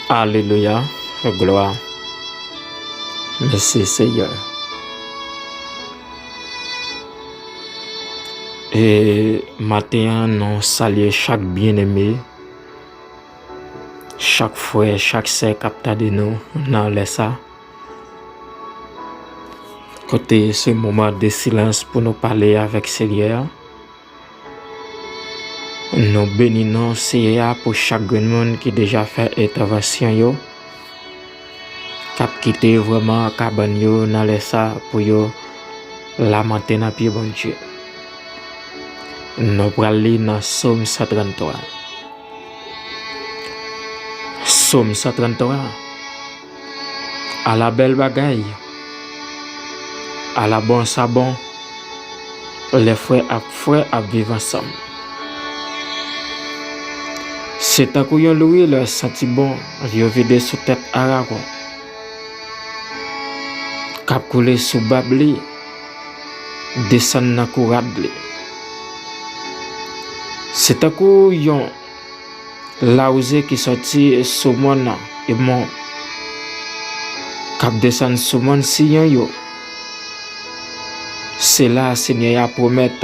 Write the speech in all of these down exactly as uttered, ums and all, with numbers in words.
Alelouya, glwa. Mèsi, Seyè. E maten an, nou salye chak byeneme, chak frè, chak sè k ap tande nou nan lè sa. Kote se moman de silans pou nou pale avèk Seyè a. Nou beni non Seyè a pou chak grenn moun ki deja fè entèvansyon yo, k ap kite vrèman kabann yo nan lè sa pou yo lamante nan pye Bondye. Nou pral li nan Sòm san tranntwa. Sòm san tranntwa. Ala bèl bagay! Ala bon sa bon! Lè frè ak frè ap viv ansanm. Se tankou yon lwil santi bon, yo vide sou tèt Arawon, k ap koule sou bab li, desann nan kou rad li. Se tankou yon lawouze ki sòti sou mòn Èmon, k ap desann sou mòn Siyon yo. Se la Senyè a pwomèt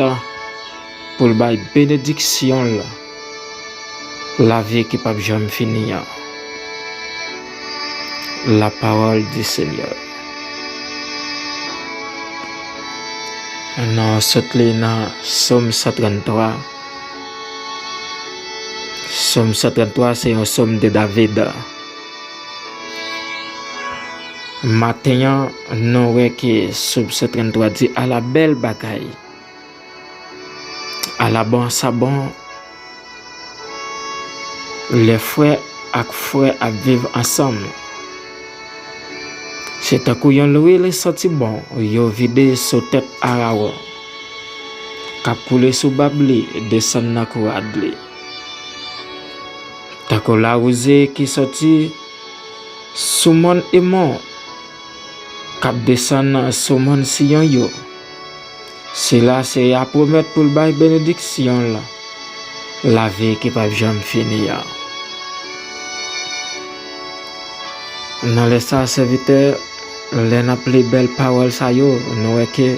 pou l bay benediksyon l, lavi ki p ap janm fini an. La parole du Seigneur. Nou sot li nan Sòm san tranntwa. Sòm san tranntwa se yon sòm de David. Maten an, nou wè ke Sòm san tranntwa di, ala bèl bagay! Ala bon sa bon, lè frè ak frè ap viv ansanm. Se tankou yon lwil santi bon yo vide sou tèt Arawon, k ap koule sou bab li, desann nan kou rad li. Tankou lawouze ki sòti sou mòn Èmon, k ap desann sou mòn Siyon yo. Se la Seyè a pwomèt pou l bay benediksyon l, lavi ki p ap janm fini an. Nan lè sa, sèvitè, lè n ap li bèl pawòl sa yo, nou wè ke,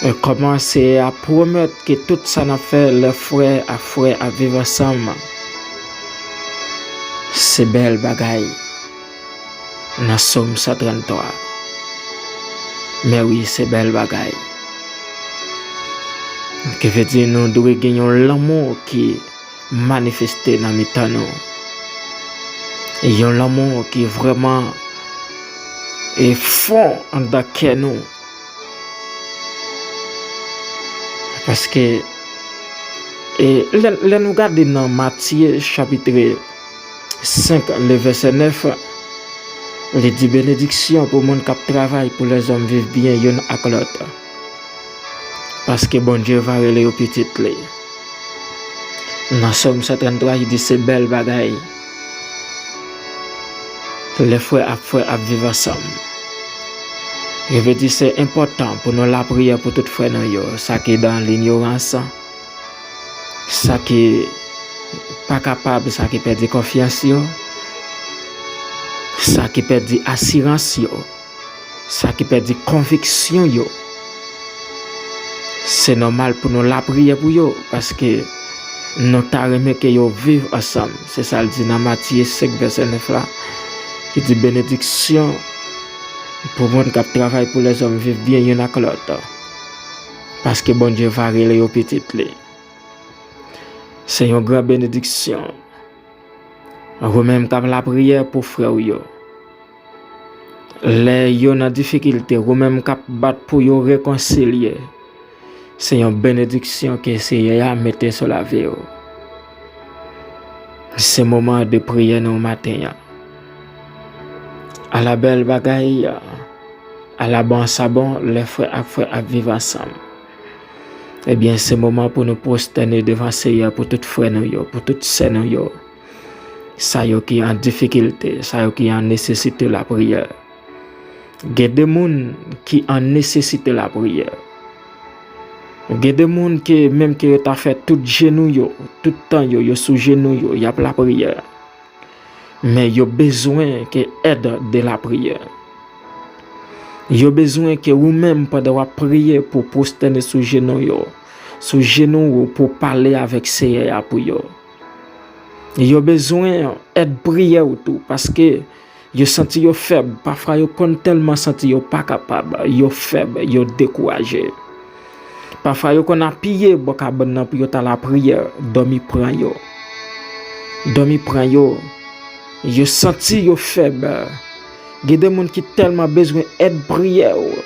e, kòman Seyè a pwomèt ke tout sa n ap fè lè frè ak frè ap viv ansanm, se bèl bagay. Nan Sòm san tranntwa. Men wi, se bèl bagay. Ki vle di nou dwe gen yon lanmou ki manifeste nan mitan nou. Yon lanmou ki vrèman e fon anndan kè nou. Paske, e, lè, lè nou gade nan Matye chapit senk, le vèsè nèf, li di, benediksyon pou moun k ap travay pou lèzòm viv byen youn ak lòt. Paske Bondye va rele yo pitit li. Nan Sòm san tranntwa, li di, se bèl bagay. Lè frè ak frè ap viv ansanm. Yo vle di se enpòtan pou nou lapriyè pou tout frè nou yo, sa ki dan linyorans, sa ki pa kapab, sa ki pèdi konfyans yo, sa ki pèdi asirans yo, sa ki pèdi konviksyon yo. Se nòmal pou nou lapriyè pou yo, paske nou ta renmen ke yo viv ansanm. Se sa l di nan Matye senk vèsè nèf la, ki di, benediksyon pou moun k ap travay pou lèzòm viv byen youn ak lòt, paske Bondye va rele yo pitit li. Se yon gran benediksyon. Ou menm k ap lapriyè pou frè w yo. Lè yo nan difikilte, ou menm k ap bat pou yo rekonsilye. Se yon benediksyon ke Seyè a mete sou lavi w. Se moman de priyè nou maten an. Ala bèl bagay, ala bon sa bon, lè frè ak frè ap viv ansanm. Ebyen, se moman pou nou pwostène devan Seyè pou tout frè nou yo, pou tout sè nou yo. Sa yo ki an difikilte, sa yo ki an nesesite lapriyè. Gen de moun ki an nesesite lapriyè. Gen de moun ke menm ke yo ta fè tout jenou yo, tout tan yo, yo sou jenou yo, y ap lapriyè. Men yo bezwen ke èd de lapriyè. Yo bezwen ke ou menm, pandan w ap priye, pou w pwostène sou jenou yo, sou jenou ou, pou w pale avèk Seyè a pou yo. Yo bezwen èd priyè w tou, paske yo santi yo fèb. Pafwa yo konn tèlman santi yo pa kapab, yo fèb, yo dekouraje. Pafwa yo konn apiye bò kabann nan pou yo ta lapriyè, dòmi pran yo. Dòmi pran yo. Yo santi yo fèb. Gen de moun ki tèlman bezwen èd priyè w.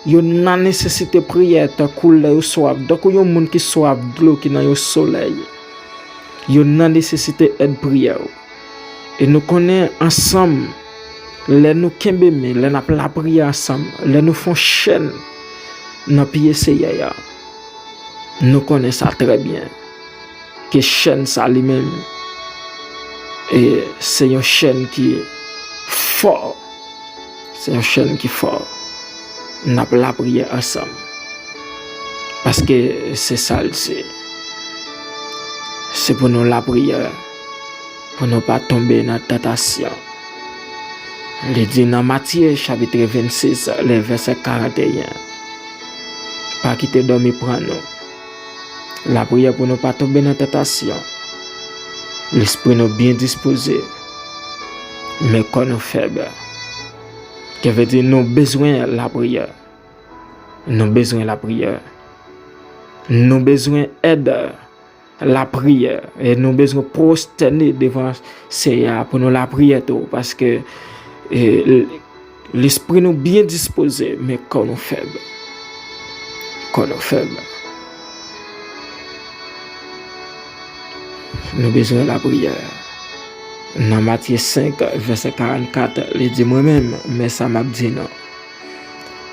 Yo nan nesesite priyè tankou lè yo swaf. Tankou yon moun ki swaf dlo ki nan yon solèy. Yo nan nesesite èd priyè w. E nou konnen ansanm, lè nou kenbe men, lè n ap lapriyè ansanm, lè nou fè yon chèn nan pye Seyè a, nou konnen sa trè byen, ke chèn sa li menm, e se yon chèn ki fò. Se yon chèn ki fò. N ap lapriyè ansanm. Paske se sa l se. Se pou nou lapriyè, pou nou pa tonbe nan tantasyon. Li di nan Matye chapit vennsis, le vèsè karanteyen, pa kite dòmi pran nou. Lapriyè pou nou pa tonbe nan tantasyon. Lespri nou byen dispoze, men kò nou fèb. Ki vle di nou bezwen lapriyè. Nou bezwen lapriyè. Nou bezwen èd lapriyè. E nou bezwen pwostène devan Seyè a pou nou lapriyè tou. Paske, e, l-, lespri nou byen dispoze, men kò nou fèb. Kò nou fèb. Nou bezwen lapriyè. Nan Matye senk, vèsè karannkat, li di, mwen menm, men sa m ap di nou.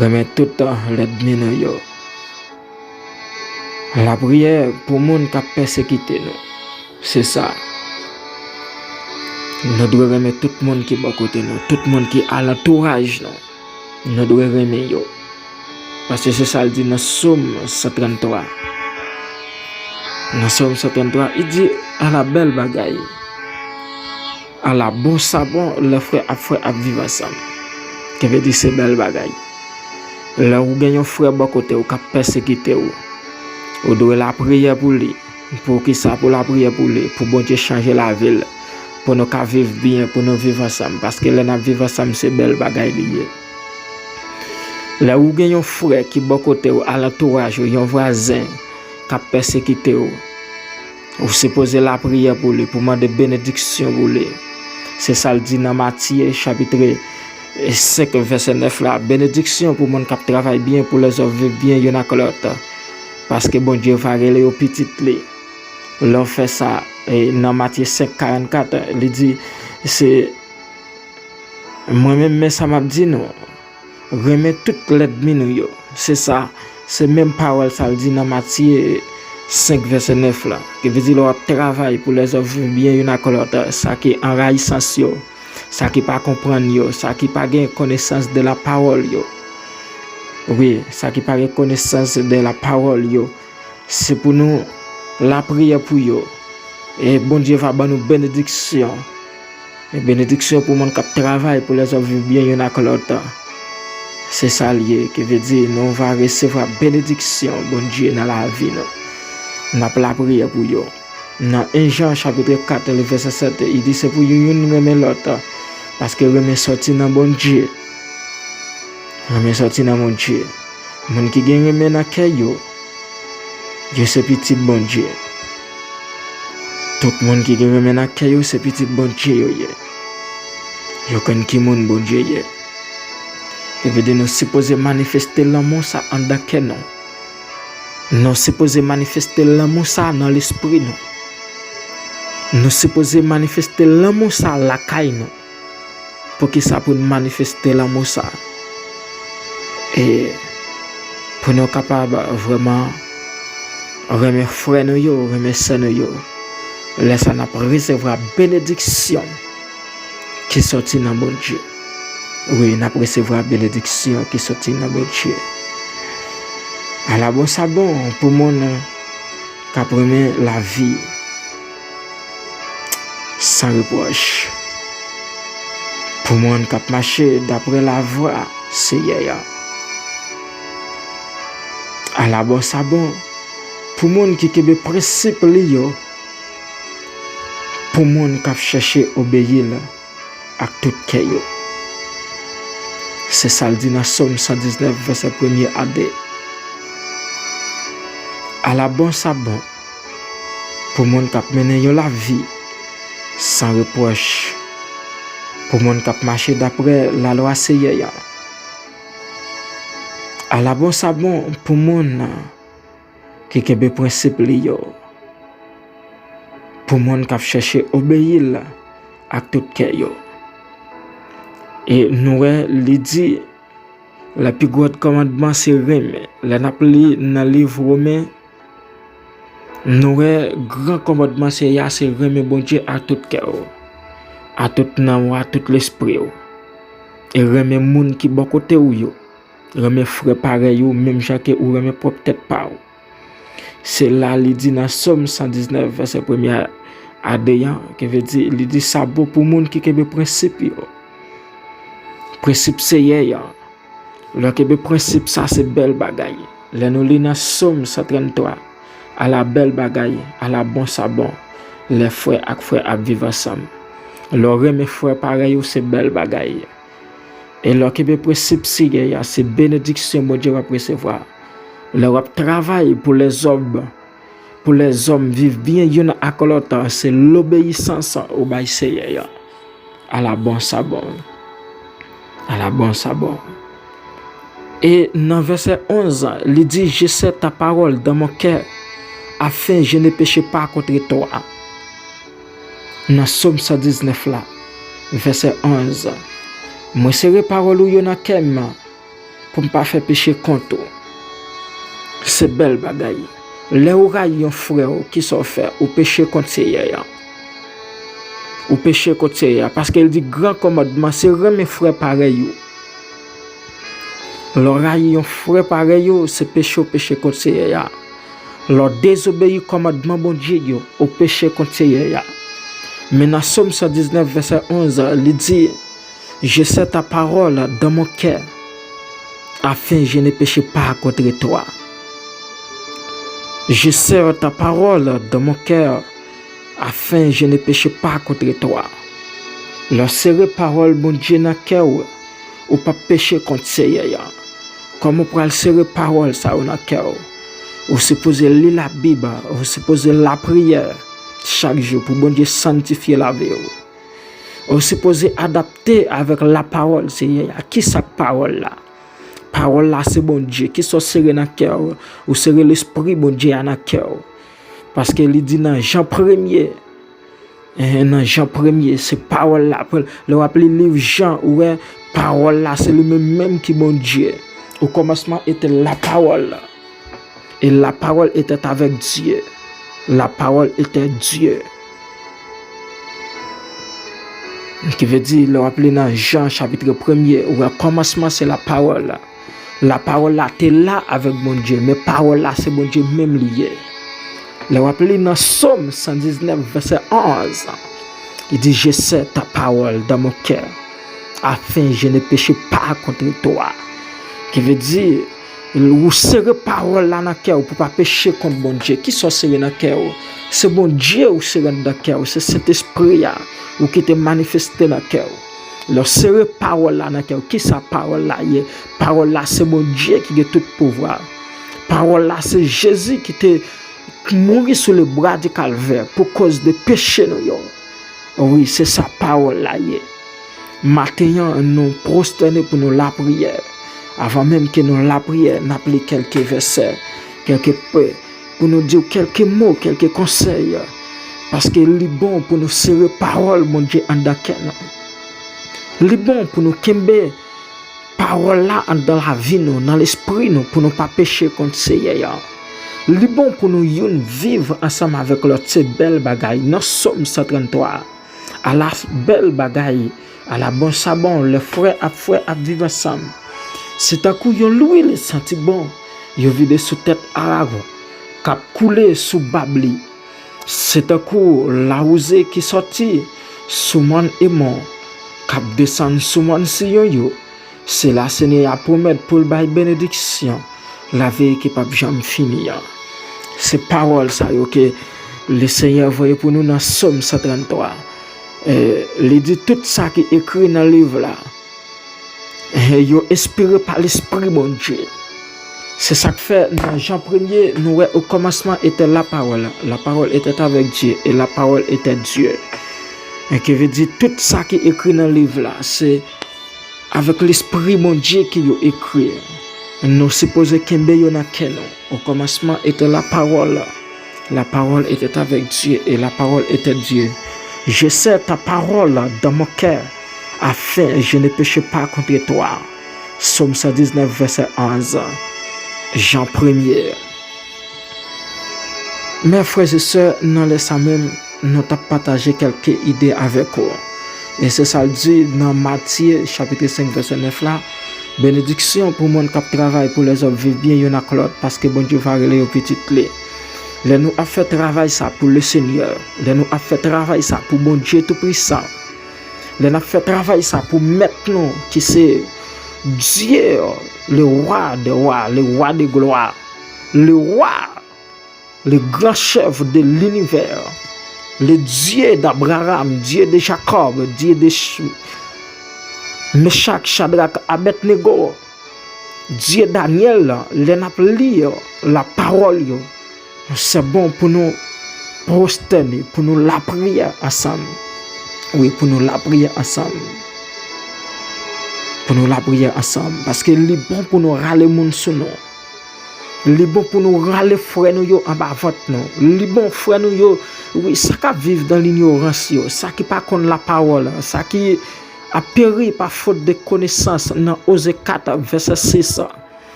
Renmen tout lènmi nou yo. Lapriyè pou moun k ap pèsekite nou. Se sa. Nou dwe renmen tout moun ki bò kote nou, tout moun ki alantouraj nou. Nou dwe renmen yo. Paske se sa l di nan Sòm san tranntwa. Nan Sòm san tranntwa, li di, ala bèl bagay. Ala bon sa bon, lè frè ak frè ap viv ansanm. Ki vle di se bèl bagay. Lè ou gen yon frè bò kote w k ap pèsekite w, ou dwe lapriyè pou li. Poukisa pou lapriyè pou li? Pou Bondye chanje lavi l. Pou nou ka viv byen, pou nou viv ansanm. Paske lè n ap viv ansanm, se bèl bagay li ye. Lè ou gen yon frè ki bò kote w, alantouraj ou, yon vwazen k ap pèsekite w, ou sipoze lapriyè pou li, pou mande benediksyon pou li. Se sa l di nan Matye, chapit senk, vèsè nèf la, benediksyon pou moun k ap travay byen, pou lèzòm viv byen youn ak lòt. Paske Bondye va rele yo pitit li. Lè w fè sa, e, nan Matye senk karannkat, li di, se, mwen menm, men sa m ap di nou, renmen tout lènmi nou yo. Se sa, se menm pawòl sa l di nan Matye senk vèsè nèf la. Ki vle di lè w ap travay pou lèzòm viv byen youn ak lòt, sa ki anrayisans yo, sa ki pa konprann yo, sa ki pa gen konesans de la pawòl yo. Wi, sa ki pa gen konesans de la pawòl yo. Se pou nou lapriyè pou yo. E Bondye va ban nou benediksyon. E benediksyon pou moun k ap travay pou lèzòm viv byen youn ak lòt. Se sa l ye, ki vle di nou va resevwa benediksyon Bondye nan lavi nou. N ap lapriyè pou yo. Nan en Jan chapit kat, vèsè sèt, li di se pou youn youn renmen lòt, paske renmen sòti nan Bondye. Renmen sòti nan Bondye. Moun ki gen renmen nan kè yo, yo se pitit Bondye. Tout moun ki gen renmen nan kè yo, se pitit Bondye yo ye. Yo konn ki moun Bondye ye. Epi de nou sipoze manifeste lanmou sa anndan kè nou. Nou sipoze manifeste lanmou sa nan lespri nou. Nou sipoze manifeste lanmou sa lakay nou. Poukisa pou n manifeste lanmou sa? E pou nou kapab vrèman renmen frè nou yo, renmen sè nou yo, lè sa n ap resevwa benediksyon ki sòti nan Bondye. Wi, n ap resevwa benediksyon ki sòti nan Bondye. Ala bon sa bon pou moun k ap renmen lavi san repwòch. Pou moun k ap mache dapre lavwa Seyè a. Ala bon sa bon pou moun ki kenbe prensip li yo, pou moun k ap chèche obeyi l ak tout kè yo. Se sa l di nan Sòm san diznèf, vèsè premye a de. Ala bon sa bon pou moun k ap mennen yon lavi san repwòch, pou moun k ap mache dapre lalwa Seyè a. Ala bon sa bon pou moun ki kenbe prensip li yo, pou moun k ap chèche obeyi l ak tout kè yo. E nou wè, li di, lè pi gwo kòmandman se renmen. Lè n ap li nan liv Women, nou wè gran kòmandman Seyè a se renmen Bondye ak tout kè w, ak tout nanm w, ak tout lespri w. E renmen moun ki bò kote w yo. Renmen frè parèy ou, menm jan ke ou renmen pwòp tèt pa w. Se la li di nan Sòm san diznèf, vèsè premye a de an, ki vle di, li di sa bon pou moun ki kenbe prensip yo. Prensip Seyè a. Lè w kenbe prensip sa, se bèl bagay. Lè nou li nan Sòm san tranntwa, ala bèl bagay, ala bon sa bon, lè frè ak frè ap viv ansanm. Lè w renmen frè parèy ou, se bèl bagay. E lè w kenbe prensip Seyè a, se benediksyon Bondye w ap resevwa. Lè w ap travay pou lèzòm, pou lèzòm viv byen youn ak lòt, se lobeyisans ou bay Seyè a. Ala bon sa bon. Ala bon sa bon. E nan vèsè onz, li di, je sais ta parole dans mon cœur, afin je ne péche pas contre toi. Nan Sòm san diznèf la, vèsè onz, mwen sere pawòl ou yo nan kè m, pou m pa fè peche kont ou. Se bèl bagay. Lè ou rayi yon frè w, kisa w fè? Ou peche kont Seyè a. Ou peche kont Seyè a, paske l di gran kòmandman se renmen frè parèy ou. Lè w rayi yon frè parèy ou, se peche w peche kont Seyè a. Lè w dezobeyi kòmandman Bondye yo, ou peche kont Seyè a. Men nan Sòm san diznèf, vèsè onz, li di, je sais ta parole dans mon cœur, afin je ne péche pas contre toi. Je serre ta parole dans mon cœur, afin je ne péche pas contre toi. Lè w sere pawòl Bondye nan kè w, ou p ap peche kont Seyè a. Kòman w pral sere pawòl sa yo nan kè w? Ou sipoze li Labib, ou sipoze lapriyè chak jou pou Bondye sanntifye lavi w. Ou sipoze adapte avèk lapawòl Seyè a. Kisa k pawòl la? Pawòl la se Bondye. Kisa w sere nan kè w? Ou sere Lespri Bondye a nan kè w. Paske li di nan Jan premye, eh, nan Jan premye, se pawòl la. Lè w ap li liv Jan, ou wè, pawòl la se li menm menm ki Bondye. Au commencement était la parole. Et la parole était avec Dieu. La parole était Dieu. Ki vle di, lè w ap li nan Jan chapit premye, ou wè kòmansman se lapawòl la. Lapawòl la te la avèk Bondye, men pawòl la se Bondye menm li ye. Lè w ap li nan Sòm san diznèf, vèsè onz, li di, je sais ta parole dans mon cœur, afin je ne péche pas contre toi. Ki vle di, ou sere pawòl la nan kè w pou pa peche kont Bondye. Kisa w sere nan kè w? Se Bondye ou sere anndan kè w, se Sentespri a ou kite manifeste nan kè w. Lè w sere pawòl la nan kè w, kisa pawòl la ye? Pawòl la se Bondye ki gen tout pouvwa. Pawòl la se Jezi ki te mouri sou le bra di Kalvè pou koz de peche nou yo. Wi, se sa pawòl la ye. Maten an, nou pwostène pou nou lapriyè. Avan menm ke nou lapriyè, n ap li kèlke vèsè, kèlke pe, pou nou di w kèlke mo, kèlke konsèy. Paske li bon pou nou sere pawòl Bondye anndan kè nou. Li bon pou nou kenbe pawòl la anndan lavi nou, nan lespri nou, pou nou pa peche kont Seyè a. Li bon pou nou youn viv ansanm avèk lòt, se bèl bagay. Nan Sòm san tranntwa a, ala bèl bagay, ala bon sa bon, lè frè ak frè ap viv ansanm. Se tankou yon lwil santi bon, yo vide sou tèt Arawon, k ap koule sou bab li. Se tankou lawouze ki sòti sou mòn Emon, k ap desann sou mòn Siyon yo. Se la Senyè a pwomèt pou l bay benediksyon, lavi ki p ap janm fini an. Se pawòl sa yo ke Lesenyè voye pou nou nan Sòm san tranntwa. E, li di tout sa ki ekri nan liv la, e, yo enspire pa Lespri Bondye. Se sa k fè nan Jan premye, nou wè: Au commencement était la parole, la parole était avec Dieu, et la parole était Dieu. E ki vle di tout sa ki ekri nan liv la, se avèk Lespri Bondye ke yo ekri. Nou sipoze kenbe yo nan kè nou. Au commencement était la parole, la parole était avec Dieu, et la parole était Dieu. Je serre ta parole dans mon cœur, afin je ne péche pas contre toi. Sòm san diznèf, vèsè onz. Jan premye. Men frè e sè, nan lè sa menm, nou t ap pataje kèlke ide avèk ou. E se sa l di nan Matye, chapit senk, vèsè nèf la: Benediksyon pou moun k ap travay pou lèzòm viv byen youn ak lòt, paske Bondye va rele yo pitit li. Lè nou ap fè travay sa pou Lesenyè, lè nou ap fè travay sa pou Bondye Toupisan, lè n ap fè travay sa pou Mèt nou, ki se Dye, le Wa dè wa, le Wa de glwa, le Wa, le gran chèf de linivè, le Dye d'Abraham, Dye de Jakòb, Dye de Ch-, Mechak, Chadrak, Abèdnego, Dye Danyèl, lè n ap li lapawòl yo, se bon pou nou pwostène, pou nou lapriyè ansanm. Wi, pou nou lapriyè ansanm. Pou nou lapriyè ansanm. Paske li bon pou nou rale moun sou nou. Li bon pou nou rale frè nou yo anba vant nou. Li bon frè nou yo, wi, sa k ap viv dan linyorans yo, sa ki pa konn lapawòl, sa ki ap peri pa fot de konesans nan Oze kat, vèsè sis.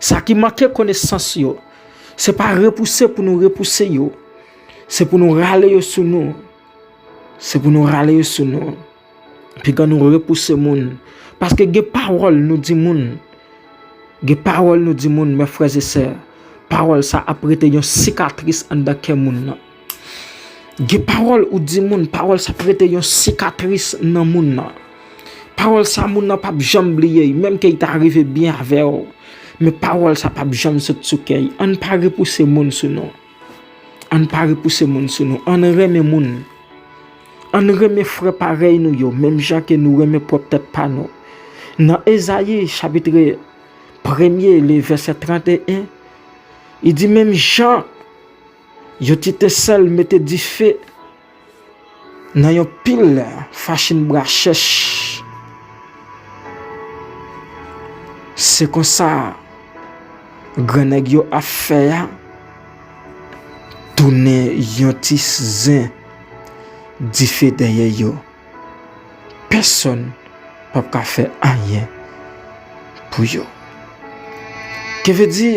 Sa ki manke konesans yo, se pa repouse pou nou repouse yo. Se pou nou rale yo sou nou. Se pou nou rale yo sou nou. Piga nou repouse moun. Paske gen pawòl nou di moun. Gen pawòl nou di moun, men frè e sè, pawòl sa ap rete yon sikatris anndan kè moun nan. Gen pawòl ou di moun, pawòl sa ap rete yon sikatris nan moun nan. Pawòl sa moun nan p ap janm bliye, menm ke li ta rive byen avè w. Men pawòl sa p ap janm sot sou kè l. Ann pa repouse moun sou nou. Ann pa repouse moun sou nou. Ann renmen moun. Ann renmen frè parèy nou yo, menm jan ke nou renmen pwòp tèt pa nou. Nan Ezayi, chapit premye, le vèsè trannteyen, li di: Menm jan yon ti etensèl mete dife nan yon pil fachin bwa chèch, se konsa grannèg yo ap fè a tounen yon ti zen dife dèyè yo. Pèsonn p ap ka fè anyen pou yo. Ki vle di,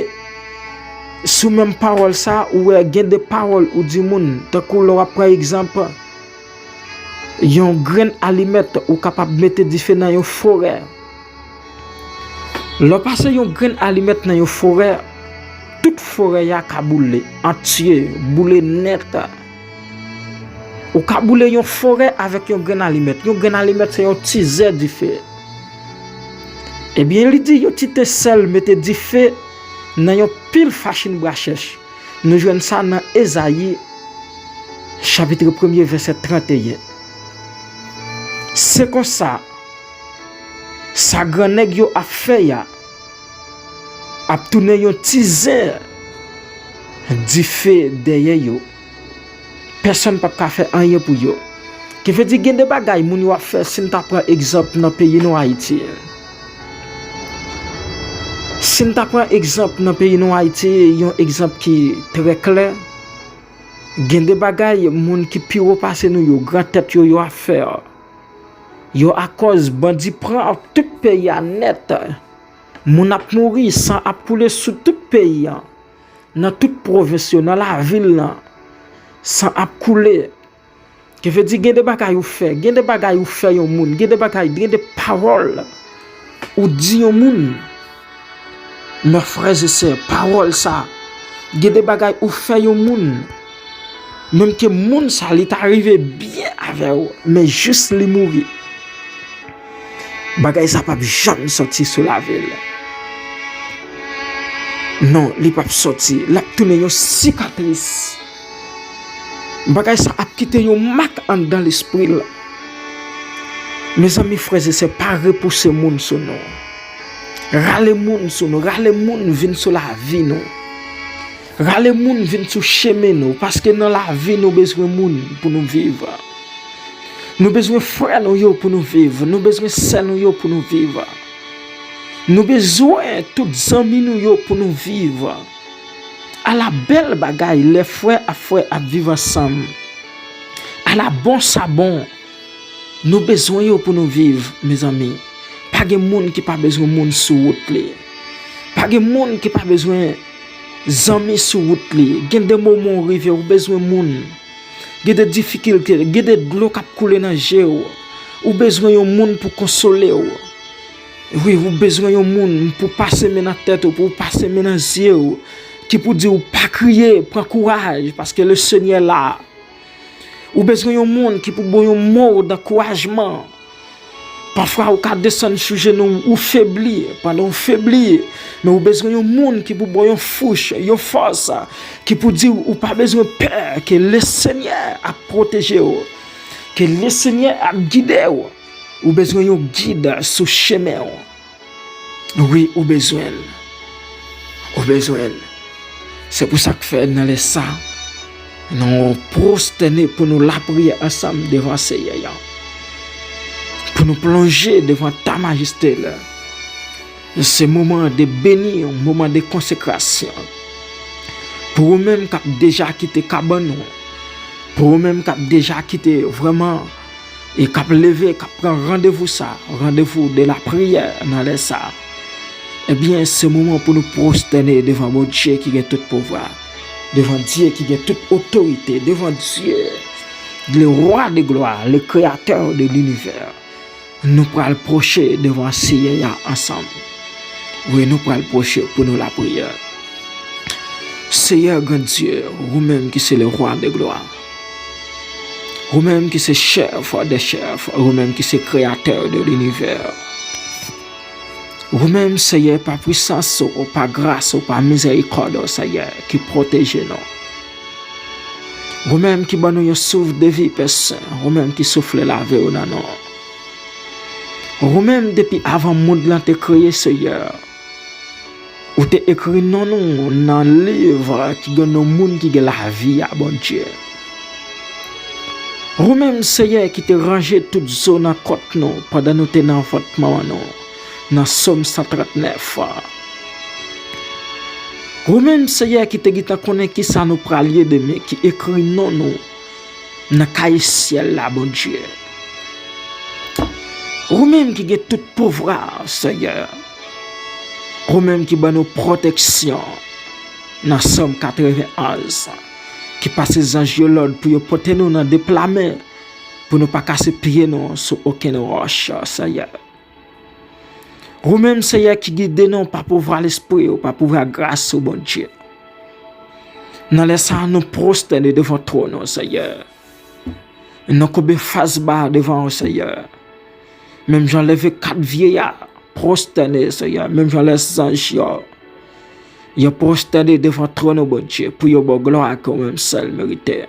sou menm pawòl sa, ou wè gen de pawòl ou di moun, tankou lè w ap pran egzanp, yon grenn alimèt ou kapab mete dife nan yon forè. Lè w pase yon grenn alimèt nan yon forè, tout forè a ka boule antye, boule nèt. Ou ka boule yon forè avèk yon grenn alimèt. Yon grenn alimèt se yon ti zen dife. Ebyen, li di yon ti etensèl mete dife nan yon pil fachin bwa chèch. Nou jwenn sa nan Ezayi, chapit premye, vèsè trannteyen. Se konsa, sa grannèg yo ap fè a ap tounen yon ti zen dife dèyè yo. Pèsonn p ap ka fè anyen pou yo. Ki vle di, gen de bagay moun yo ap fè, si n ta pran egzanp nan peyi nou, Ayiti. Si n ta pran egzanp nan peyi nou, Ayiti, yon egzanp ki trè klè, gen de bagay moun ki pi wo pase nou yo, gran tèt yo, yo ap fè. Yo akòz bandi pran tout peyi a nèt. Moun ap mouri, san ap koule sou tout peyi a. Nan tout pwovens yo, nan lavil lan, san ap koule. Ki vle di, gen de bagay ou fè, gen de bagay ou fè yon moun, gen de bagay, gen de pawòl ou di yon moun. Men frè e sè, pawòl sa, gen de bagay ou fè yon moun, menm ke moun sa, li ta rive byen avè w, men jis li mouri. Bagay sa p ap janm sòti sou lavi l. Non, li p ap sòti. L ap tounen yon sikatris. Bagay sa ap kite yon mak anndan lespri l. Mezanmi, frè e sè, pa repouse moun sou nou. Rale moun sou nou, rale moun vin sou lavi nou. Rale moun vin sou chemen nou, paske nan lavi nou bezwen moun pou nou viv. Nou bezwen frè nou yo pou nou viv, nou bezwen sè nou yo pou nou viv. Nou bezwen tout zanmi nou yo pou nou viv. Ala bèl bagay lè frè ak frè ap viv ansanm. Ala bon sa bon. Nou bezwen yo pou nou viv, mezanmi. Pa gen moun ki pa bezwen moun sou wout li. Pa gen moun ki pa bezwen zanmi sou wout li. Gen de moman w rive, ou bezwen moun. Gen de difikilte, gen de dlo k ap koule nan je w. Ou bezwen yon moun pou konsole w. Wi, ou bezwen yon moun pou pase men nan tèt ou, pou pase men nan zye w, ki pou di w pa kriye, pran kouraj, paske le Senyè la. Ou bezwen yon moun ki pou ba w yon mo dankourajman. Pafwa ou ka desann sou jenou w, ou febli, pandan w febli, men ou bezwen yon moun ki pou ba w yon fouch, yon fòs, ki pou di w ou pa bezwen pè, ke le Senyè ap pwoteje w, ke le Senyè ap gide w. Ou bezwen yon gid sou chemen w. Wi, ou bezwen l. Ou bezwen l. Se pou sa k fè nan lè sa, nou pwostène pou nou lapriyè ansanm devan Seyè a. Pou nou plonje devan ta majeste l. Se moman de beni, yon moman de konsekrasyon. Pou ou menm k ap deja kite kabann ou, pou ou menm k ap deja kite vrèman e k ap leve, k ap pran randevou sa, randevou de lapriyè nan lè sa, ebyen, se moman pou nou pwostène devan Bondye ki gen tout pouvwa, devan Dye ki gen tout otorite, devan Dye, le roi de gloire, le créateur de l'univers. Nou pral pwoche devan Seyè a ansanm. Wi, nou pral pwoche pou nou lapriyè. Seyè gran Dye, ou menm ki se le roi de gloire, ou menm ki se chèf de chèf, ou menm ki se kreyatè de linivè. Ou menm, Seyè, pa pwisans ou, pa gras ou, pa mizèrikòd ou, Seyè, ki pwoteje nou. Ou menm ki ban nou yon souf de vi, Pè Sen, ou menm ki soufle lavi ou nan nou. Ou menm, depi avan mond lan te kreye, Seyè, ou te ekri non nou nan liv ki gen non moun ki gen lavi a, Bondye. Ou menm, Seyè, ki te ranje tout zo nan kòt nou pandan nou te nan vant manman nou, nan Sòm san trannèf. Ou menm, Seyè, ki te gentan konnen kisa nou pral ye demen, ki ekri non nou nan kaye syèl la, Bondye. Ou menm ki gen tout pouvwa, Seyè. Ou menm ki ban nou pwoteksyon nan Sòm katreven onz, ki pase zanj yo lòd pou yo pote nou nan de pla men, pou nou pa kase pye nou sou okenn wòch, Seyè. Ou menm, Seyè, ki gide nou pa pouvwa Lespri ou, pa pouvwa gras ou, Bondye. Nan lè sa a, nou pwostène devan twòn ou, Seyè. Nou koube fas ba devan ou, Seyè. Menm jan lè kat vyeya pwostène, Seyè, menm jan lè zanj yo, yo pwostène devan twòn ou, Bondye, pou yo ba w glwa ke ou menm sèl merite.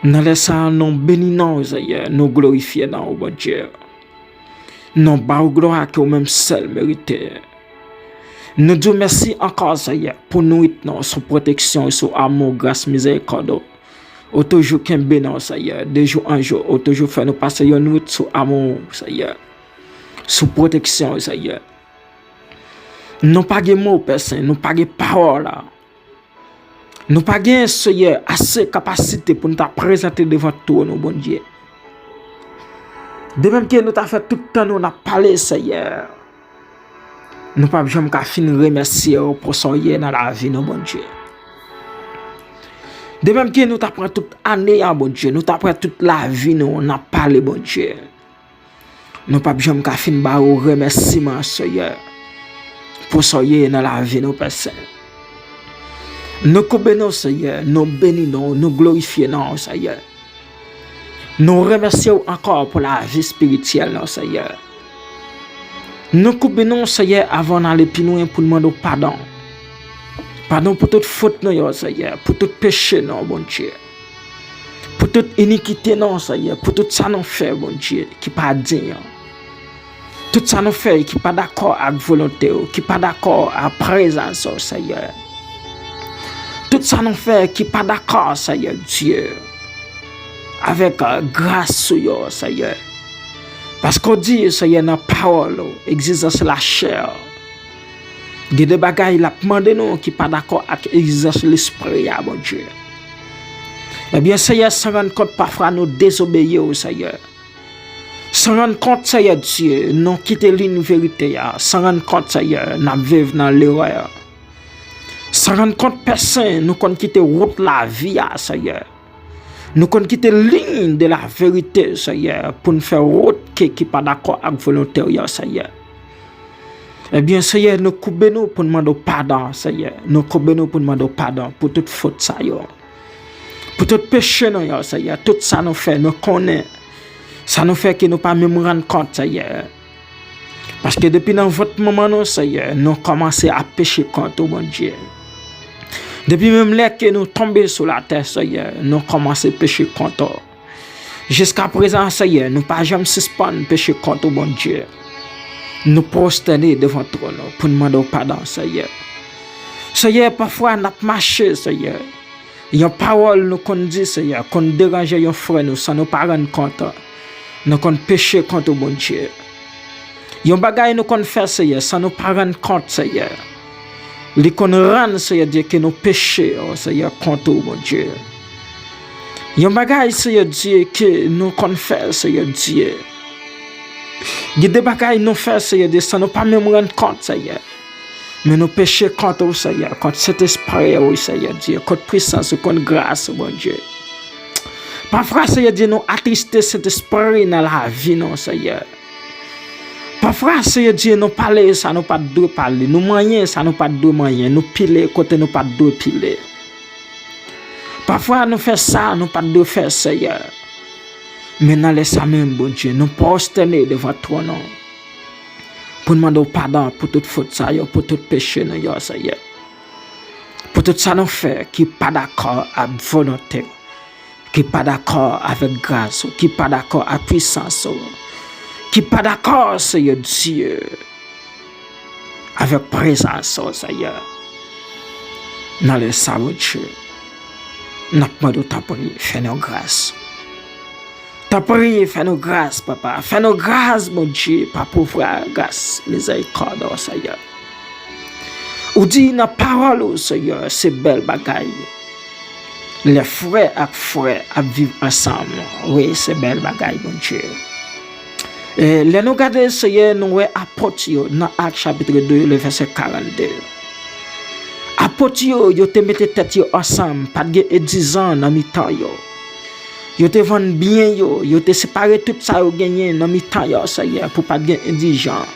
Nan lè sa a, nou beni non ou, Seyè, nou glorifye non ou, Bondye. Nou ba w glwa ke ou menm sèl merite. Nou di w mèsi ankò, Seyè, pou nwit nou, sou pwoteksyon ou, sou amou, gras, mizèrikòd ou. Ou toujou kenbe nou, Seyè, de jou an jou. Ou toujou fè nou pase yon nwit sou amou ou, Seyè. Sou pwoteksyon ou, Seyè. Nou pa gen mo, Pè Sen, nou pa gen pawòl. Nou pa gen, Seyè, ase kapasite pou nou ta prezante devan twòn ou, Bondye. De menm ke nou ta fè tout tan nou n ap pale, Seyè, nou p ap janm ka fin remèsye w pou sa w ye nan lavi nou, Bondye. De menm ke nou ta pran tout ane a, Bondye, nou ta pran tout lavi nou n ap pale, Bondye, nou p ap janm ka fin ba ou remèsiman, Seyè, pou sa w ye nan lavi nou, Pè Sen. Nou koube non w, Seyè, nou beni non w, nou glorifye non w, Seyè. Nou remèsye w ankò pou lavi espirityèl nou, Seyè. Nou koube nou, Seyè, avan n ale pi lwen pou n mande w padon. Padon pou tout fot nou yo, Seyè, pou tout peche nou, Bondye. Pou tout inikite nou, Seyè, pou tout sa nou fè, Bondye, ki pa diy. Tout sa nou fè ki pa dakò ak volonte w, ki pa dakò ak prezans ou, Seyè. Tout sa nou fè ki pa dakò, Seyè Dye, avèk, euh, gras ou yo, Seyè. Paske w di, Seyè, nan pawòl ou, egzijans lachè, gen de bagay l ap mande nou ki pa dakò ak egzijans lespri a, Bondye. Ebyen, Seyè, san rann kont, pafwa nou dezobeyi w, Seyè. San rann kont, Seyè Dye, nou kite liy verite a. San rann kont, Seyè, n ap viv nan lerè. San rann kont, Pè Sen, nou konn kite wout lavi a, Seyè. Nou konn kite liy de la verite, Seyè, pou n fè wout ki, ki pa dakò ak volonte w yo, Seyè. Ebyen, Seyè, nou koube nou pou n mande w padon, Seyè. Nou koube nou pou n mande w padon pou tout fot sa yo. Pou tout peche nou yo, Seyè. Tout sa nou fè, nou konnen. Sa nou fè ke nou pa menm rann kont, Seyè. Paske depi nan vant manman nou, Seyè, nou kòmanse ap peche kont ou, Bondye. Depi menm lè ke nou tonbe sou latè, Seyè, nou kòmanse peche kont ou. Jiska prezan, Seyè, nou pa janm sispann peche kont ou, Bondye. Nou pwostène devan twòn ou pou n mande w padon, Seyè. Seyè, pafwa n ap mache, Seyè. Yon pawòl nou konn di, Seyè, konn deranje yon frè nou san nou pa rann kont. Nou konn peche kont ou, Bondye. Yon bagay nou konn fè, Seyè, san nou pa rann kont, Seyè. Li konn rann, Seyè Dye, ke nou peche, o Seyè, kont ou, Bondye. Yon bagay, Seyè Dye, ke nou konn fè, Seyè Dye. Gen de bagay nou fè, Seyè Dye, san nou pa menm rann kont, Seyè. Men nou peche kont ou, Seyè, kont Sentespri ou, Seyè Dye, kont pisans ou, kont gras ou, Bondye. Pafwa, Seyè Dye, nou atriste Sentespri nan lavi nou, Seyè. Pafwa, Seyè Dye, nou pale sa nou pa t dwe pale, nou manyen sa nou pa t dwe manyen, nou pile kote nou pa t dwe pile. Pafwa, nou fè sa nou pa t dwe fè, Seyè. Men nan lè sa menm, Bondye, nou pwostène devan twòn ou pou n mande w padon pou tout fot sa yo, pou tout peche nou yo, Seyè. Pou tout sa nou fè ki pa dakò ak volonte w, ki pa dakò avèk gras ou, ki pa dakò ak pisans ou, ki pa dakò, Seyè Dye, avèk prezans ou, Seyè. Nan lè sa, Bondye, n ap mande w, tanpri, fè nou gras. Tanpri, fè nou gras, Papa. Fè nou gras, Bondye, pa pouvwa, gras, mizèrikòd, o Seyè. Ou di nan pawòl ou, Seyè, se bèl bagay. Lè frè ak frè ap viv ansanm, wi, se bèl bagay, Bondye. E, lè nou gade, Seyè, nou wè apot yo nan Ak chapit de, le vèsè karannde. Apot yo, yo te mete tèt yo ansanm, pa t gen endizan nan mitan yo. Yo te vann byen yo, yo te separe tout sa yo genyen nan mitan yo, Seyè, pou pa t gen endizan.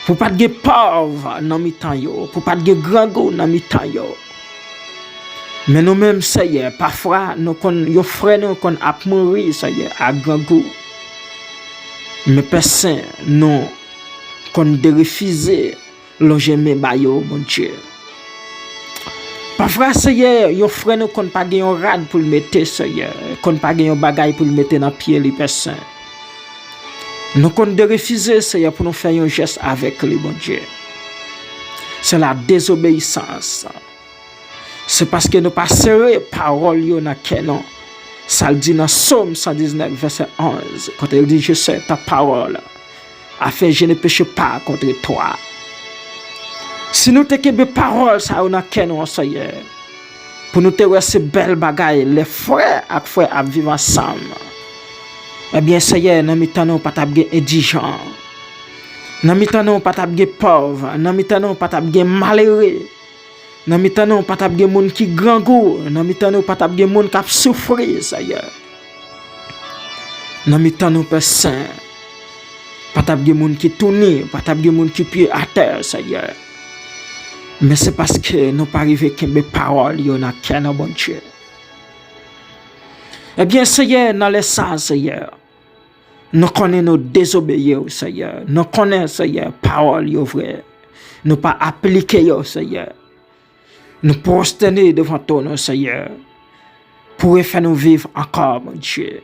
Pou pa t gen pòv nan mitan yo, pou pa t gen grangou nan mitan yo. Men nou menm, Seyè, pafwa, nou konn, yon frè nou konn ap mouri, Seyè, ak grangou. Men Pè Sen, nou konn derefize lonje men ba yo, Bondye. Pafwa, Seyè, yon frè nou konn pa gen yon rad pou l mete, Seyè, konn pa gen yon bagay pou l mete nan pye li, Pè Sen. Nou konn derefize, Seyè, pou nou fè yon jès avèk li, Bondye. Se la dezobeyisans. Se paske nou pa sere pawòl yo nan kè nou. Sa l di nan Sòm san diznèf, vèsè onz, kote l di, "Je sais ta parole, afin je ne péche pas contre toi." Si nou te kenbe pawòl sa yo nan kè nou, Seyè, pou nou te wè se bèl bagay lè frè ak frè ap viv ansanm, ebyen, Seyè, nan mitan nou pa t ap gen endizan. Nan mitan nou pa t ap gen pòv. Nan mitan nou pa t ap gen malere. Nan mitan nou pa t ap gen moun ki grangou. Nan mitan nou pa t ap gen moun k ap soufri, Seyè. Nan mitan nou, Pè Sen, pa t ap gen moun ki touni, pa t ap gen moun ki pye atè, Seyè. Men se paske nou pa rive kenbe pawòl yo nan kè nou, Bondye. Ebyen, Seyè, nan lè sa, Seyè, Nou konnen nou dezobeyi w, Seyè. Nou konnen, Seyè, pawòl yo vrè. Nou pa aplike yo, Seyè. Nou pwostène devan twòn ou, Seyè, pou refè nou viv ankò, Bondye.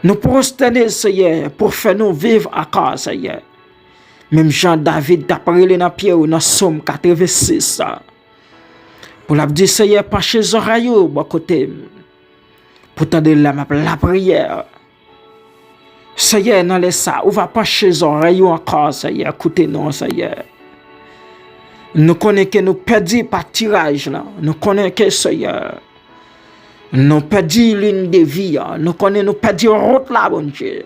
Nou pwostène, Seyè, pou fè nou viv ankò, Seyè. Menm jan David t ap rele nan pye w nan Sòm katrevensis la, pou l ap di, Seyè, panche zòrèy ou bò kote m, pou tande lè m ap lapriyè. Seyè, nan lè sa, ou va panche zòrèy ou ankò, Seyè, koute nou, Seyè. Nou konnen ke nou pèdi patiraj lan. Nou konnen ke, Seyè, nou pèdi liy de vi an. Nou konnen nou pèdi wout la, Bondye.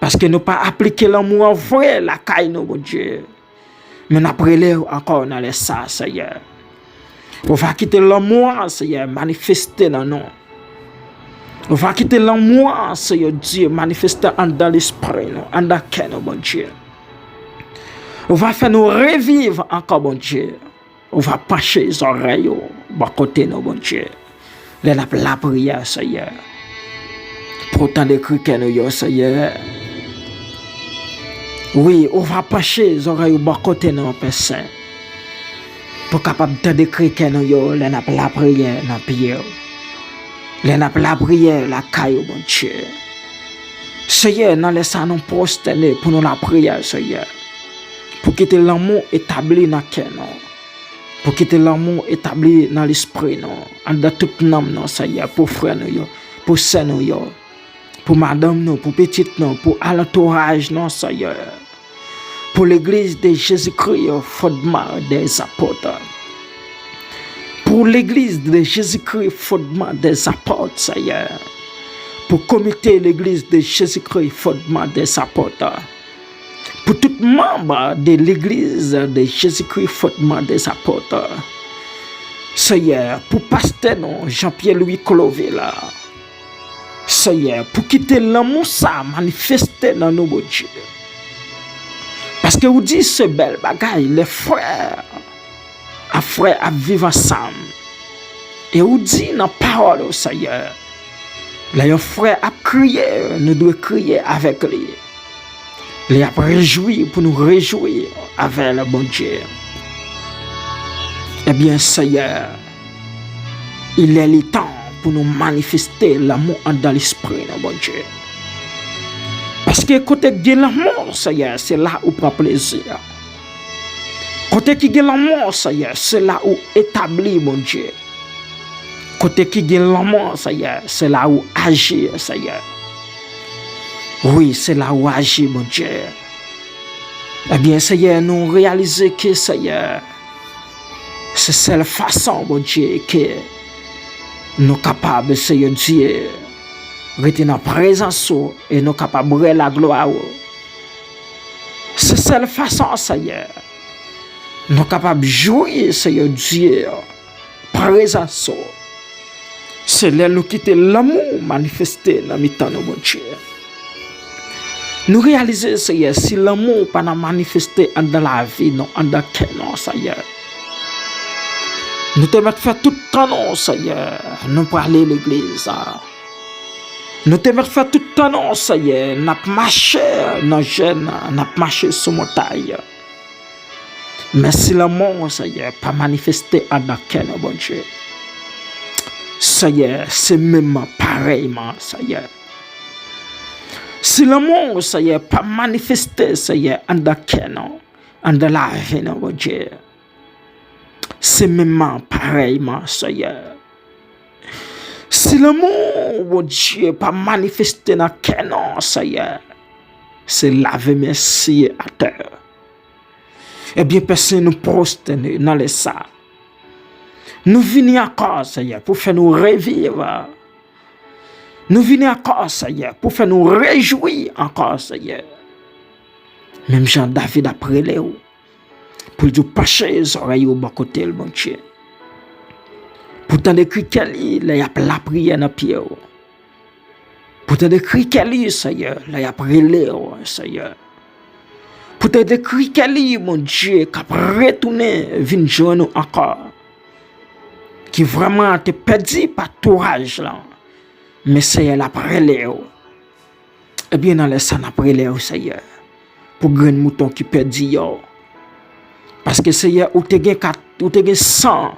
Paske nou pa aplike lanmou an vre lakay nou, Bondye. Men n ap rele w ankò nan lè sa, Seyè. Ou va kite lanmou an, Seyè, manifeste nan nou. Ou va kite lanmou an, Seyè Dye, manifeste anndan lespri nou, anndan kè nou, Bondye. Ou va fè nou reviv ankò, Bondye. Ou va panche zòrèy ou bò kote nou, Bondye. Lè n ap lapriyè, Seyè, pou w tande kri kè nou yo, Seyè. Wi, ou va panche zòrèy ou bò kote nou, Pè Sen, pou w kapab tande kri kè nou yo lè n ap lapriyè nan pye w, lè n ap lapriyè lakay ou, Bondye. Seyè, nan lè sa a, nou pwostène pou nou lapriyè, Seyè, pou kite lanmou etabli nan kè nou. Pou kite lanmou etabli nan lespri nou, anndan tout nanm nou, Seyè, pou frè nou yo, pou sè nou yo, pou madanm nou, pou pitit nou, pou alantouraj nou, Seyè. Pour l'Église de Jésus-Christ, Fondement des Apôtres. Pour l'Église de Jésus-Christ, Fondement des Apôtres, Seyè. Pou komite Legliz de Jezikri Fondman dè Apot. Pou tout manm de Legliz de Jezikri Fondman dè Apot. Seyè, pou pastè nou, Jean Pierre Louis Cloville. Seyè, pou kite lanmou sa manifeste nan nou, Bondye. Paske ou di se bèl bagay, lè frè ap frè ap viv ansanm. E ou di nan pawòl ou, Seyè, lè yon frè ap kriye, nou dwe kriye avèk li. Lè y ap rejwi, pou nou rejwi avè l, Bondye. Ebyen, Seyè, il est le temps pou nou manifeste lanmou anndan lespri nou, Bondye. Paske kote k gen lanmou, Seyè, se la ou pran plezi. Kote ki gen lanmou, Seyè, se la ou etabli, Bondye. Kote ki gen lanmou, Seyè, se la ou aji, Seyè. Wi, se la ou aji, Bondye. Ebyen, Seyè, nou reyalize ke, Seyè, se sèl fason, Bondye, ke nou kapab, Seyè Dye, rete nan prezans ou e nou kapab wè laglwa ou. Se sèl fason, Seyè, nou kapab jwi, Seyè Dye, prezans ou. Se lè nou kite lanmou manifeste nan mitan nou, Bondye. Nou reyalize, Seyè, si lanmou pa nan manifeste anndan lavi nou, anndan kè nou, Seyè. Nou te mèt fè tout tan nou, Seyè, nou prale legliz. Nou te mèt fè tout tan nou, Seyè, n ap mache nan jèn, n ap mache sou montay. Men si lanmou, Seyè, pa manifeste anndan kè nou, Bondye. Seyè, se menm parèyman, Seyè. Si lanmou, Seyè, pa manifeste, Seyè, anndan kè nou, anndan lavi nou, Bondye. Se menm parèyman, Seyè. Si lanmou, Bondye, pa manifeste nan kè nou, Seyè, se lave men siye atè. Ebyen, Pè Sen, nou pwostène nan lè sa. Nou vini ankò, Seyè, pou fè nou reviv. Nou vini ankò, Seyè, pou fè nou rejwi ankò, Seyè. Menm jan David ap rele w, pou l di w panche zòrèy ou bò kote l, Bondye. Pou tande kri kè li lè y ap lapriyè nan pye w. Pou tande kri kè li, Seyè, lè y ap rele w, Seyè. Pou tande kri kè li, Bondye, k ap retounen vin jwenn ou ankò. Ki vrèman te pèdi patiraj lan. Men Seyè, l ap rele w. Ebyen, nan lè sa, n ap rele w, Seyè, pou grenn mouton ki pèdi yo. Paske, Seyè, ou te gen kat, ou te gen san,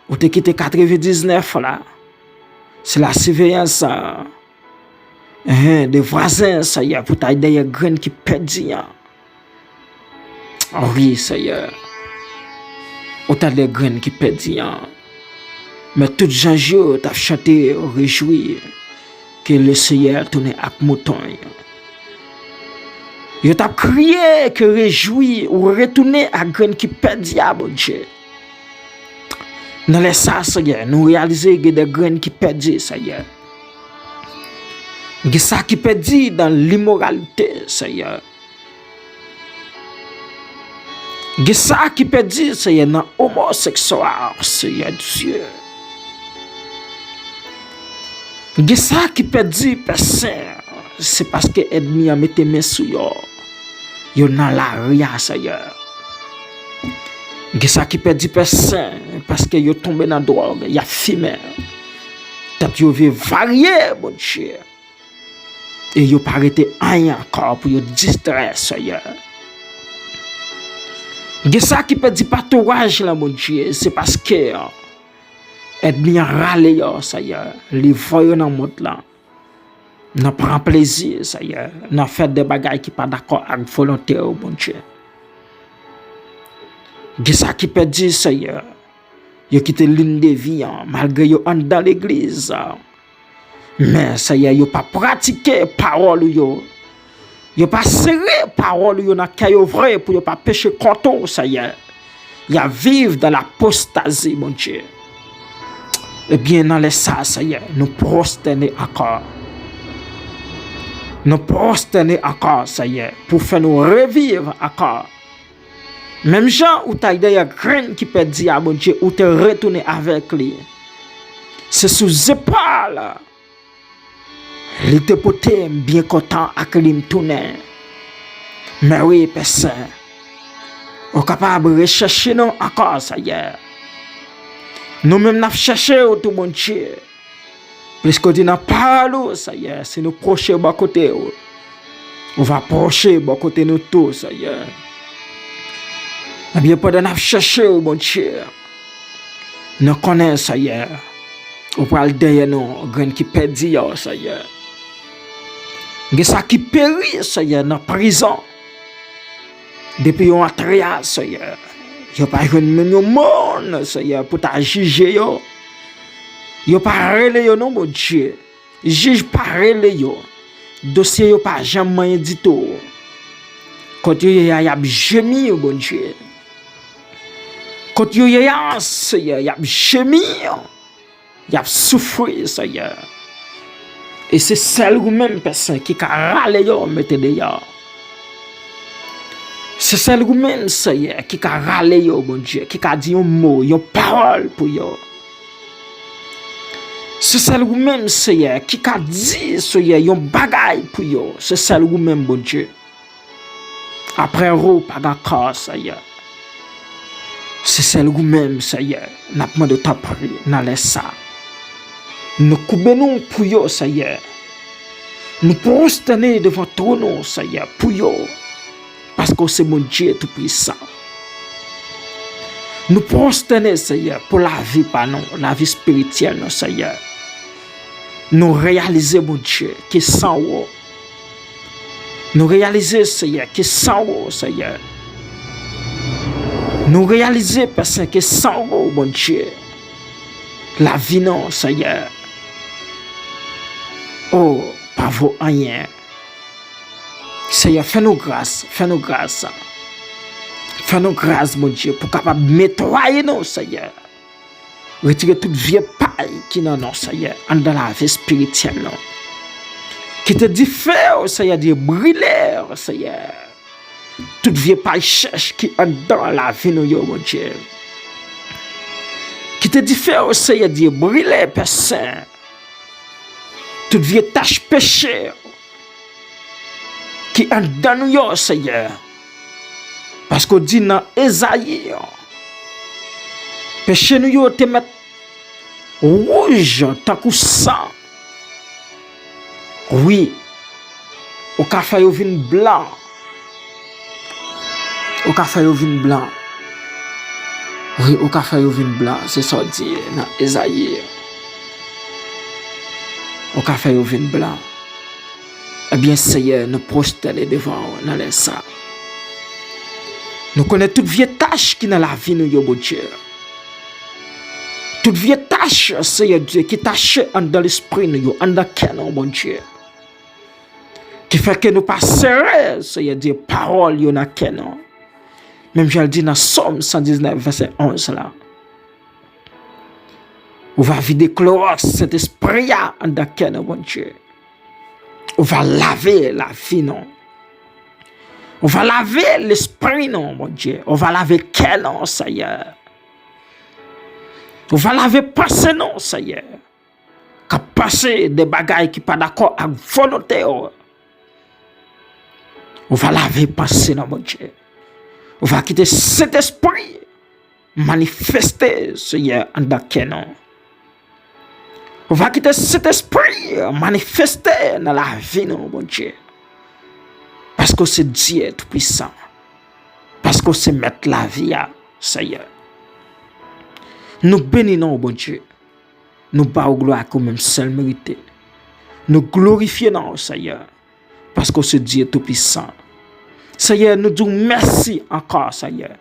ou te kite katrevendiznèf la. Se lasiveyans, a, enhen, de vwazen, Seyè, pou t al dèyè grenn ki pèdi an. Wi, Seyè. Ou t al dèyè grenn ki pèdi an. Men tout zanj yo t ap chante, rejwi, ke Leseyè tounen ak mouton yo. Yo t ap kriye ke rejwi ou retounen ak grenn ki pèdi a, Bondye. Nan lè sa, Seyè, nou reyalize gen de grenn ki pèdi, Seyè. Gen sa ki pèdi nan limoralite, Seyè. Gen sa ki pèdi, Seyè, nan omoseksyal, Seyè Dye. Gen sa ki pèdi, Pè Sen, se paske ènmi an mete men sou yo. Yo nan lari a, Seyè. Gen sa ki pèdi, Pè Sen, paske yo tonbe nan dwòg, y ap fimen. Tèt yo vye varye, Bondye. E yo pa rete anyen ankò pou yo distrè, Seyè. Gen sa ki pèdi pa antouraj lan, Bondye, se paske ènmi an rale yo, Seyè. Li voye yo nan mond lan. Nan pran plezi, Seyè. Nan fè de bagay ki pa dakò ak volonte w, Bondye. Gen sa ki pèdi, Seyè. Yo kite liy de vi an, malgre yo anndan legliz. Men, Seyè, yo pa pratike pawòl ou yo. Yo pa sere pawòl ou yo nan kè yo vre pou yo pa peche kont ou, Seyè. Y ap viv dan lapostazi, Bondye. Ebyen, nan lè sa, Seyè, nou pwostène ankò. Nou pwostène ankò, Seyè, pou fè nou reviv ankò. Menm jan ou t al dèyè grenn ki pèdi a, Bondye, ou te retounen avèk li. Se sou zepòl li te pote m, byen kontan ak li m tounen. Men wi, Pè Sen, ou kapab rechèche nou ankò, Seyè. Nou menm n ap chèche w tou, Bondye. Pliske w di nan pawòl ou, Seyè, si nou pwoche bò kote w, ou va pwoche bò kote nou tou, Seyè. Ebyen, pandan n ap chèche w, Bondye, nou konnen, Seyè, ou pral dèyè nou, grenn ki pèdi yo, Seyè. Gen sa ki peri, Seyè, nan prizon. Depi yo antre a, Seyè, yo pa jwenn menm yon moun, Seyè, pou ta jije yo. Yo pa rele yo non, Bondye. Jij pa rele yo. Dosye yo pa janm manyen ditou. Kot yo ye a, y ap jemi, Bondye. Kot yo ye a, Seyè, y ap jemi. Y ap soufri, Seyè. E se sèl ou menm, Pè Sen, ki ka rale yo mete deyò. Se sèl ou menm, Seyè, ki ka rale yo, Bondye, ki ka di yon mo, yon pawòl pou yo. Se sèl ou menm, Seyè, ki ka di, Seyè, yon bagay pou yo. Se sèl ou menm, Bondye. Apre ou, pa gen ankò, Seyè. Se sèl ou menm, Seyè, n ap mande w tanpri nan lè sa. Nou koube nou pou yo, Seyè. Nou pwostène devan twòn ou, Seyè, pou yo. Paske w se Bondye Toupisan. Nou pwostène, Seyè, pou lavi pa nou, lavi espirityèl nou, Seyè. Nou reyalize, Bondye, ke san ou, nou reyalize, Seyè, ke san ou, Seyè. Nou reyalize, Pè Sen, ke san ou, Bondye, lavi nou, Seyè, o, pa vo anyen. Seyè, fè nou gras, fè nou gras. Fè nou gras, Bondye, pou kapab netwaye nou, Seyè. Retire tout vye pay ki nan nou, Seyè, anndan lavi espirityèl nou. Kite dife w, Seyè Dye, brile, Seyè, tout vye pay chèch ki anndan lavi nou yo, Bondye. Kite dife w, Seyè Dye, brile, Pè Sen, tout vye tach peche ki anndan nou yo, Seyè. Paske w di nan Ezayi, peche nou yo te mèt wouj tankou san. Wi, Ou ka fè yo vin blan. Ou ka fè yo vin blan. Wi, ou ka fè yo vin blan. Se sa w di nan Ezayi. Ou ka fè yo vin blan. Ebyen, Seyè, nou pwostène devan w nan lè sa. Nou konnen tout vye tach ki nan lavi nou yo, Bondye. Tout vye tach, Seyè Dye, ki tache anndan lespri nou yo, anndan kè nou, Bondye. Ki fè ke nou pa sere, Seyè Dye, pawòl yo nan kè nou. Menm jan l di nan Sòm san diznèf, vèsè onz la. Ou va vide klowòks Sentespri a anndan kè nou, Bondye. Ou va lave lavi nou. Ou va lave lespri nou, Bondye. Ou va lave kè nou, Seyè. Ou va lave panse nou, Seyè. K ap panse de bagay ki pa dakò ak volonte w. Ou va lave panse nou, Bondye. Ou va kite Sentespri manifeste, Seyè, anndan kè nou. Ou va kite Sentespri manifeste nan lavi nou, Bondye. Paske w se Dye Toupisan. Paske w se Mèt lavi a, Seyè. Nou beni non w, Bondye. Nou ba w glwa ke w menm sèl merite. Nou glorifye non w, Seyè. Paske w se Dye Toupisan. Seyè, nou di w mèsi ankò, Seyè.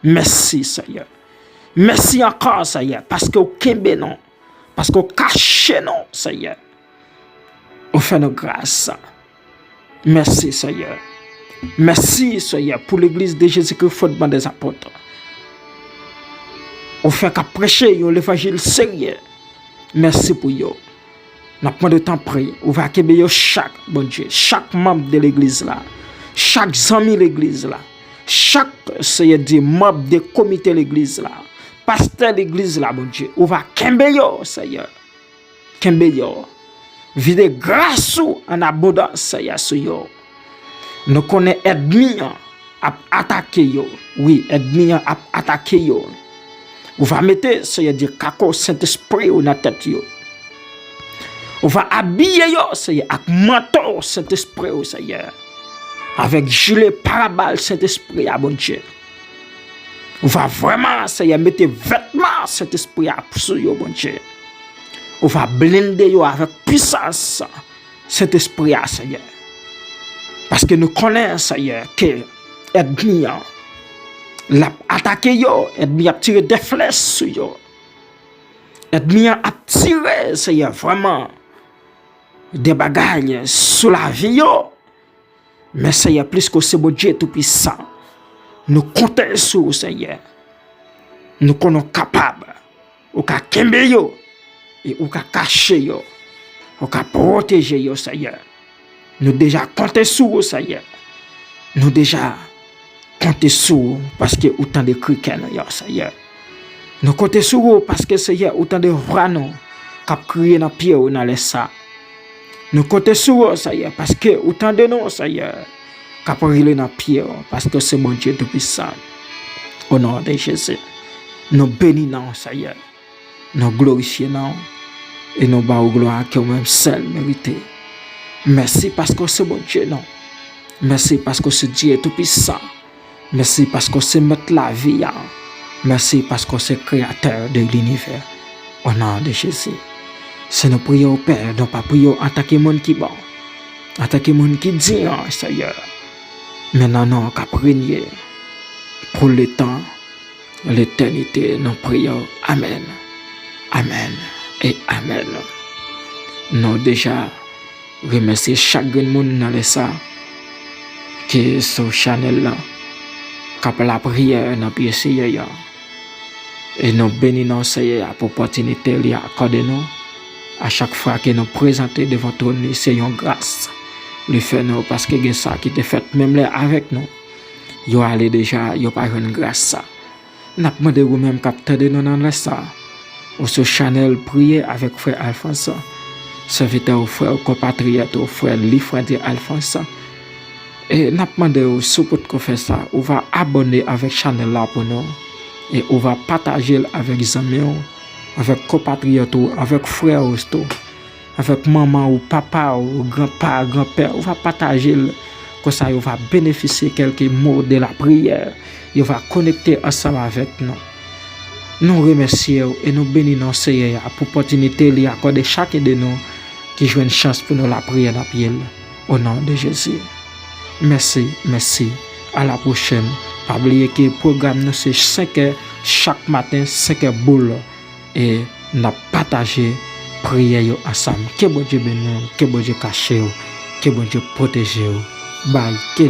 Mèsi, Seyè. Mèsi ankò, Seyè, paske w kenbe nou, paske w kache nou, Seyè. Ou fè nou gras. Mèsi, Seyè. Mèsi, Seyè, pou Legliz de Jezikri Fondman dè Apot. Ou fè k ap preche yon levanjil serye. Mèsi pou yo. N ap mande w, tanpri, ou va kenbe yo chak, Bondye, chak manm de legliz la, chak zanmi legliz la, chak, Seyè Dye, manm de komite legliz la, pastè legliz la, Bondye, ou va kenbe yo, Seyè. Kenbe yo. Vide gras ou an abondans, Seyè, sou yo. Nou konnen ènmi an ap atake yo. Wi, ènmi an ap atake yo. Ou va mete, Seyè Dye, kako Sentespri w nan tèt yo. Ou va abiye yo, Seyè, ak manto Sentespri w, Seyè. Avèk jile parabal Sentespri a, Bondye. Ou va vrèman, Seyè, mete vètman Sentespri a sou yo, Bondye. Ou va blende yo avèk pisans Sentespri a, Seyè. Paske nou konnen, Seyè, ke ènmi an, l ap atake yo, ènmi an ap tire de flèch sou yo. Ènmi an ap tire, Seyè, vrèman, de bagay sou lavi yo. Men, Seyè, pliske w se Bondye Toupisan, nou konte sou ou, Seyè. Nou konnen w kapab. Ou ka kenbe yo e ou ka kache yo. Ou ka pwoteje yo, Seyè. Nou deja konte sou ou, Seyè. Nou deja konte sou ou paske ou tande kri kè nou yo, Seyè. Nou konte sou ou paske, Seyè, ou tande vwa nou k ap kriye nan pye w nan lè sa. Nou konte sou ou, Seyè, paske ou tande nou, Seyè, k ap rele nan pye w, paske w se Bondye Toupisan. O non de Jezi, nou beni non w, Seyè. Nou glorifye non w e nou ba w glwa ke w menm sèl merite. Mèsi paske w se Bondye nou. Mèsi paske w se Dye Toupisan. Mèsi paske w se Mèt lavi a. Mèsi paske w se Kreyatè de linivè. O non de Jezi. Si nou priye w, Pè, nou pa priye w antanke moun ki bon, antanke moun ki diyan, Seyè. Men nan non w k ap renye pou letan letènite, nou priye w. Amèn. Amèn e amèn. Nou deja remèsye chak grenn moun nan lè sa ki sou chanèl la, k ap lapriyè nan pye Seyè a. E nou beni non Seyè a pou opòtinite li akòde nou. A chak fwa ke nou prezante devan twòn li, se yon gras li fè nou, paske gen sa ki te fèt menm lè avèk nou. Yo ale deja, yo pa jwenn gras sa. N ap mande ou menm k ap tande nou nan lè sa, ou sou chanèl Priye avèk frè Alphonse, sèvitè ou, frè ou, konpatriyòt ou, frè Lifrandye Alphonse. E n ap mande ou, si w potko fè sa, ou va abòne avèk chanèl la pou nou, e ou va pataje l avèk zanmi w, avèk konpatriyòt ou, avèk frè ou tou. avèk manman ou, papa ou, granpa, granpè, ou va pataje l. Konsa, yo va benefisye kèlke mo de la priyè. Yo va konekte ansanm avèk nou. Nou remèsye w e nou beni non Seyè a pou opòtinite li akòde chak de nou ki jwenn chans pou nou lapriyè nan pye l. O non de Jezi. Mèsi, mèsi. A la pwochèn. Pa bliye ke pwogram nou se senk è chak maten, senk è boul. E n ap pataje priyè yo ansanm. Ke Bondye beni w, ke Bondye kache w, ke Bondye pwoteje w. Bye. Ke